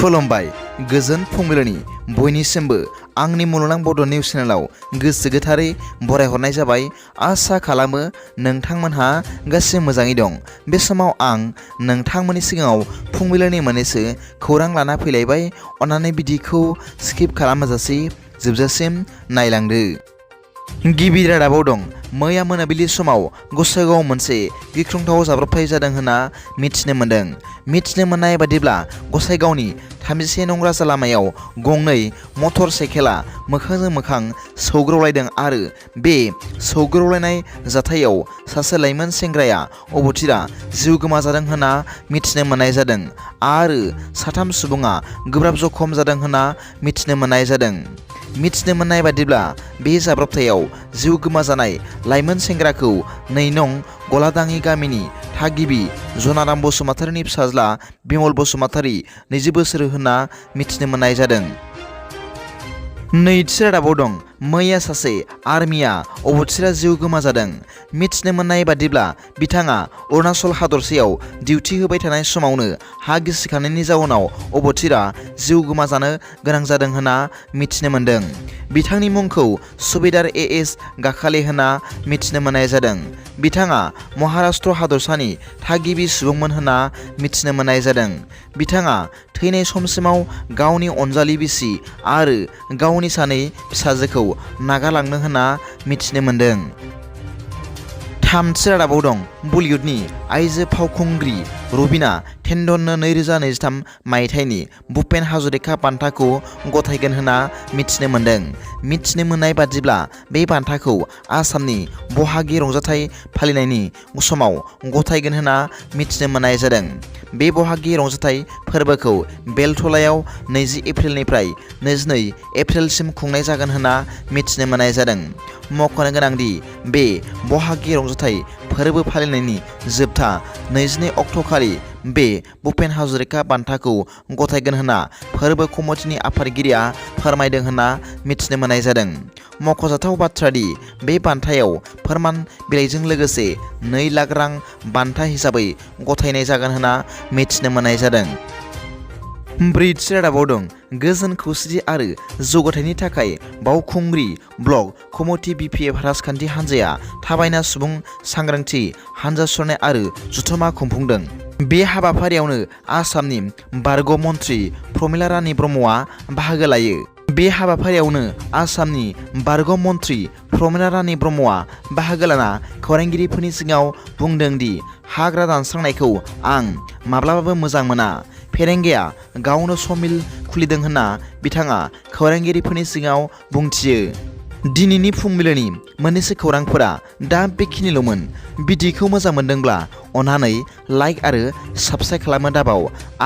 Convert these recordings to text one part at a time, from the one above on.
खुलुमबाय गोजोन फुंबिलिनि बयनिसिमबो आंनि मुलुगनां बड' निउस चेनेलाव गोसो गोथारै बरायहरनाय जाबाय। आसा खालामो नोंथांमोनहा गासिबो मोजाङै दं। बे समाव आं नोंथांमोननि सिगाङाव फुंबिलिनि मोननैसो खौरां लाना फैलायबाय। अन्नानै भिडिअखौ स्किप खालामाजासे जोबजासिम नायलांदो। गिबि रादाबाव दं। मैया मोनाबिलि समाव गसाइगावआव मोनसे गिख्रंथाव जाब्रबथाय जादों होनना मिथिनो मोन्दों। मिथिनो मोननाय बादिब्ला गसाइगावनि 31 नं राजा लामायाव गंनै मटर साइकेला मोखांजों मोखां सौग्रावलायदों आरो बे सौग्रावलायनाय जाथायाव सासे लाइमोन सेंग्राया अबथिरा जिउ गोमाजादों होनना मिथिनो मोननाय जादों आरो साथाम सुबुङा गोब्राब जखम जादों होनना मिथिनो मोननाय जादों। मिथिनो मोननाय बादिब्ला बे जाब्रबथायाव जिउ गोमाजानाय लाइमोन सेंग्राखौ 2 नं गलादाङि गामिनि थागिबि जनाराम बसुमतारीनि फिसाज्ला बिमल बसुमतारी 20 बोसोर होनना मिथिनो मोननाय जादों। नैथि रादाबाव दं। मैया सासे आर्मिया अबथिरा जिउ गोमाजादों। मिथिनो मोननाय बादिब्ला बिथाङा अरुणाचल हादरसायाव डिउटि होबाय थानाय समावनो हा गिसिखानायनि जाउनाव अबथिरा जिउ गोमाजानो गोनां जादों होनना मिथिनो मोन्दों। बिथांनि मुंखौ सुबेदार एएस गाखाले होनना मिथिनो मोननाय जादों। बिथाङा महाराष्ट्र हादरसानि थागिबि सुबुंमोन होनना मिथिनो मोननाय जादों। बिथाङा थैनाय समसिमाव गावनि अनजालि बिसि आरो गावनि 2 फिसाजोखौ नागारलांनो होनना मिथिनो मोन्दों। थामथि रादाबाव दं। बलिउडनि आइजो फावखुंग्रि रबिना टेन्डननो 2023 मायथाइनि भुपेन हाजरिका बान्थाखौ गथायगोन होनना मिथिनो मोन्दों। मिथिनो मोननाय बादिब्ला बे बान्थाखौ आसामनि बहागि रंजाथाइ फालिनायनि समाव गथायगोन होनना मिथिनो मोननाय जादों। बे बहागि रंजाथाइ फोरबोखौ बेलटलायाव 20 एप्रिलनिफ्राय 22 एप्रिलसिम खुंनाय जागोन होनना मिथिनो मोननाय जादों। मख'नो गोनांदि बे बहागि रंजाथाइ फोरबो फालिनायनि जोबथा 22 अक्ट'खालि बे भुपेन हाजरिका बान्थाखौ गथायगोन होनना फोरबो कमिटिनि आफादगिरिया फोरमायदों होनना मिथिनो मोननाय जादों। मख'जाथाव बाथ्रादि बे बान्थायाव फोरमान बिलाइजों लोगोसे 2 लाख रां बान्था हिसाबै गथायनाय जागोन होनना मिथिनो मोननाय जादों। ब्रैथि रादाबाव दं। गोजोन खौसेथि आरो जौगाथायनि थाखाय बावखुंग्रि ब्लक कमिटि बिपिएफ राजखान्थि हान्जाया थाबायना सुबुं सांग्रांथि हान्जा सुरनाय आरो जथुम्मा खुंफुंदों। बे हाबाफारियावनो आसामनि बारग' मन्थ्रि प्रमिला रानी ब्रह्मआ बाहागो लायो। बे हाबाफारियावनो आसामनि बारग' मन्थ्रि प्रमिला रानी ब्रह्मआ बाहागो लाना खौरांगिरिफोरनि सिगाङाव बुंदों दि हाग्रा दानस्रांनायखौ आं माब्लाबाबो मोजां मोना। फेरेंगाया गावनो समिल खुलिदों होनना बिथाङा खौरांगिरिफोरनि सिगाङाव बुंथियो। दिनैनि फुंबिलिनि मोननैसो खौरांफोरा दा बेखिनिल'मोन। भिडिअखौ मोजां मोनदोंब्ला अन्नानै लाइक आरो साबस्क्राइब खालामनो दाबाव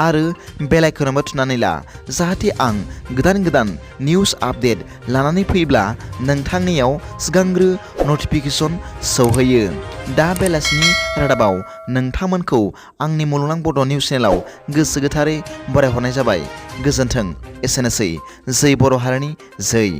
आरो बेल आइकनआवबो थुनानै ला, जाहाथे आं गोदान निउस आपडेट लानानै फैब्ला नोंथांनियाव सिगांग्रो नटिफिकेसन सौहैयो। दा बेलासिनि रादाबाव नोंथांमोनखौ आंनि मुलुगनां बड' निउस चेनेलाव गोसो गोथारै बरायहरनाय जाबाय। गोजोन्थों। एसेनोसै। जै बर' हारिनि जै।